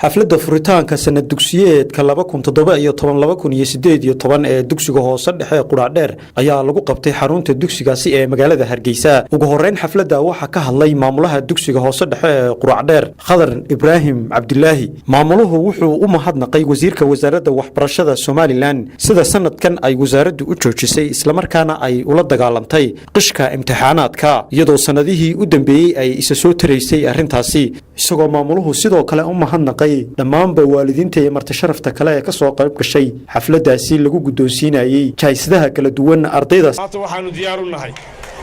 Xafladda furitaanka sanad dugsiyeedka 2017, 2018 ee dugsiga hoose dhexe ee Qudhacdheer ayaa lagu qabtay xarunta dugsigaasi ee magaalada Hargeysa. Ugu horeyn xafladda waxaa ka hadlay maamulaha dugsiga hoose dhexe ee Quracdheer, Khadar Ibraahim Cabdilaahi. Maamuluhu wuxuu u mahadnaqay wasiirka wasaaradda waxbarashada Somaliland sida sanadkan ay wasaaraddu u joojisay islamarkaana ay ula dagaalantay qishka imtixaanaadka, iyadoo sanadihii u dambeeyey ay isa soo taraysay arrintaasi, isagoo maamuluhu sidoo kale u mahadnaqay dhammaanba waalidiinta iyo martisharafta kale ee ka soo qayb gashay xafladdaasi lagu guddoonsiinayey jaysadaha kala duwan ardayda. Maanta waxaannu diyaar u nahay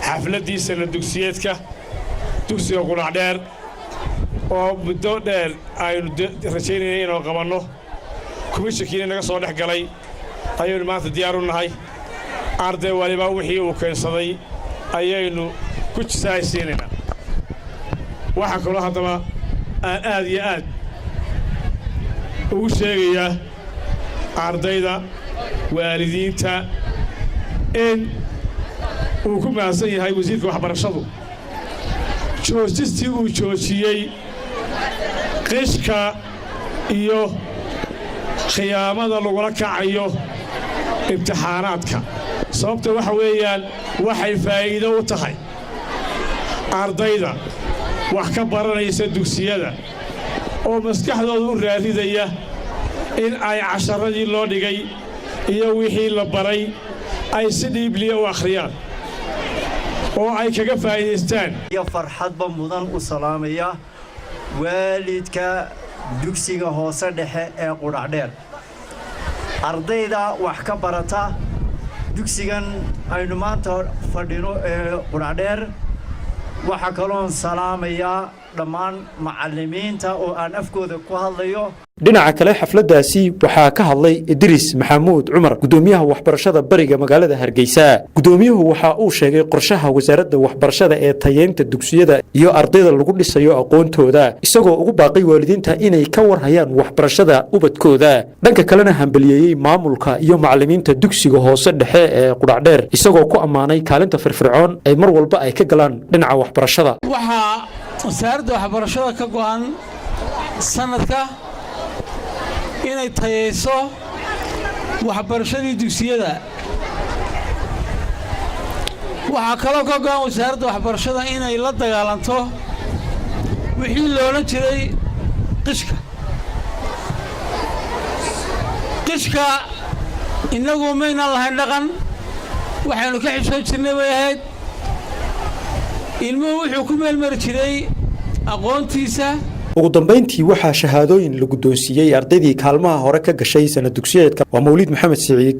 xafladdii sanad dugsiyeedka dugsiga Qudhacdheer oo muddo dheer aynu rajaynayna inuu qabanno. Komishankiina naga soo dhex galay ayaynu maanta diyaar u nahay. Arday waliba wixii uu keensaday ayaynu ku jisaaysiinaynaa. Waxaa kaloo haddaba aan aad iyo aad ugu sheegayaa ardayda, waalidiinta in uu ku mahadsan yahay wasiirka waxbarashadu joojistii uu joojiyey qishka iyo khiyaamada lagula kacayo imtixaanaadka. Sababta waxa weeyaan, waxay faa'iido u tahay ardayda wax ka baranaysa dugsiyada oo maskaxdooda u raaridaya in ay casharadii loo dhigay iyo wixii la baray ay si dhiibliya u akhriyaan oo ay kaga faa'iidaystaan. Iyo farxadba mudan u salaamaya waalidka dugsiga hoose dhexe ee Qudhacdheer, ardayda wax ka barata dugsigan aynu maanta fadhino ee Qudhacdheer. Waxaa kaloon salaamayaa dhammaan macallimiinta oo aan afkooda ku hadlayo. Dhinaca kale xafladdaasi waxaa ka hadlay Idriis Maxamuud Cumar, gudoomiyaha waxbarashada bariga magaalada Hargeysa. Gudoomiyuhu waxa uu sheegay qorshaha wasaaradda waxbarashada ee tayeynta dugsiyada iyo ardayda lagu dhisayo aqoontooda, isagoo ugu baaqay waalidiinta inay ka warhayaan waxbarashada ubadkooda. Dhanka kalena hambaliyeeyey maamulka iyo macallimiinta dugsiga hoose dhexe ee Qudhacdheer, isagoo ku ammaanay kaalinta firfircoon ay mar walba ay ka galaan dhinaca waxbarashada. Waxaa wasaaradda waxbarashada ka go'an sanadka inay tayayso waxbarashadii dugsiyada. Waxaa kaloo ka go'an wasaaradda waxbarashada inay la dagaalanto wixii la odhan jiray qishka. Qishka innagu maynaan lahayn dhaqan, waxaynu ka xishoon jirnay bay ahayd. Ilmuhu wuxuu ku meelmari jiray aqoontiisa. Ugu dambayntii waxaa shahaadooyin la guddoonsiiyey ardaydii kaalmaha hore ka gashay sanad dugsiyeedka. Waa Mawliid Maxamed Siciid.